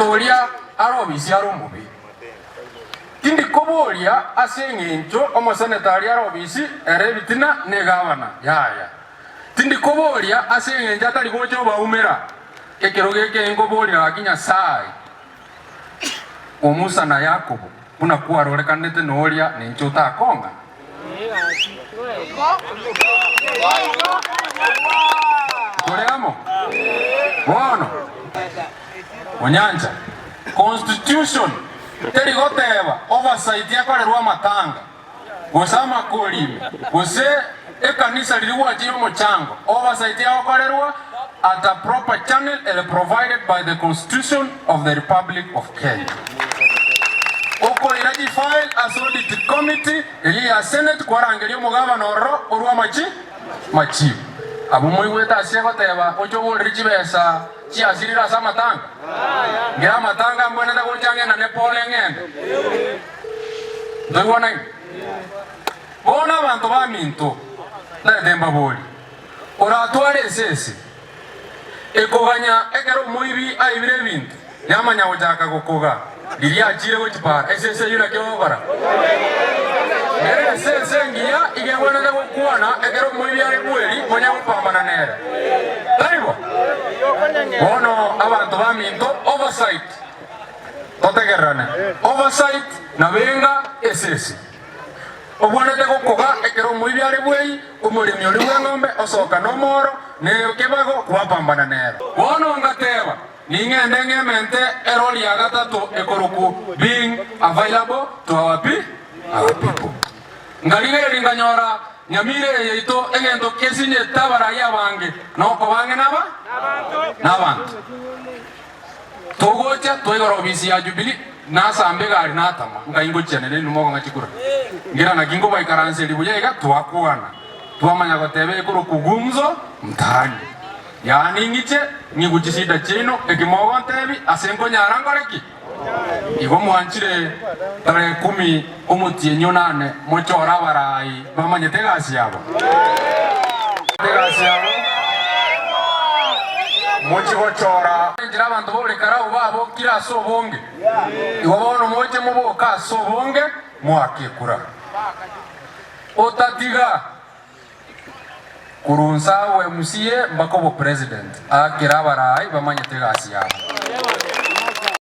Omoseneta oria are obisi are omobe. Tindi koboria ase engencho omoseneta aria are obisi ere ebitina na egavana, yaya. Tindi koboria ase engencho atari gocha obaumera. Ekerogo eke nkoboria gaki Nyasae o Musa na Yakobo, buna kwarorekanete noria ninche otakong'a. Tore amo bono? Onyancha, constitution teri goteba oversight ekorerwe amatanga gose amakori ime gose ekanisa riria gwachire omochango. Oversight egokorerwa at a proper channel ere provided by the constitution of the Republic of Kenya. Okoira chifile ase audit committee eria ya senate kwarangeria omogabana ororo orwe amachi machibu. Abwo moigwete ase egoteba oche oborere chibesa chiasirire ase amatanga? Ngere amatanga mbwenerete gocha ng'enane pole ng'ende. Ntoigwanaine? Bono abanto baminto, narete mbaborie, Oratware esese ekoganya ekero omoibi aibire ebinto, yamanya gochaka gokoga riria achiire gochipara, esese eyio naki ogokora? Nere esese engiya iga egwenerete gokwana ekero omoibi are bweri, monya gopambana nere. Taibo? Bono abanto baminto, oversight, totegererane, oversight nabo enga esese. Obwenerete gokoga ekero omoibi are bwei, omoremi oria bw'eng'ombe osoka nomoro, na ekebago gwapambana nero. Bono ngateba, Ning'ende ng'emente erori ya gatato ekorokwa Being Available to Our People. Nkarigereria nkanyora nyamira eye yaito egento kesinyete abarai abange, nokoba ang'e naba nabanto. Togocha twaigora ofisi ya Jubilee, nasamba egari natama, nkai ngochia nere inwe mokong'a chikura. Ngira naki nkobaikaranseria buya iga, twakwana, twamanya goteba ekorokwa gumzo mtaani. Yaani ing'iche ng'igwe chisida chiaino eki mogontebi ase nkonyara nkore ki? Igo mwanchire tarehe kumi omotienyi onane mochore abarai bamanyete egasi yabo? Egasi yabo mochie gochora enchera abanto ba Ore-Karau babokire ase obonge. Igo bono moche moboke ase obonge moake ekura. Otatiga korwa nse agwo MCA mpaka obopresident, aakere abarai bamanyete egasi yabo.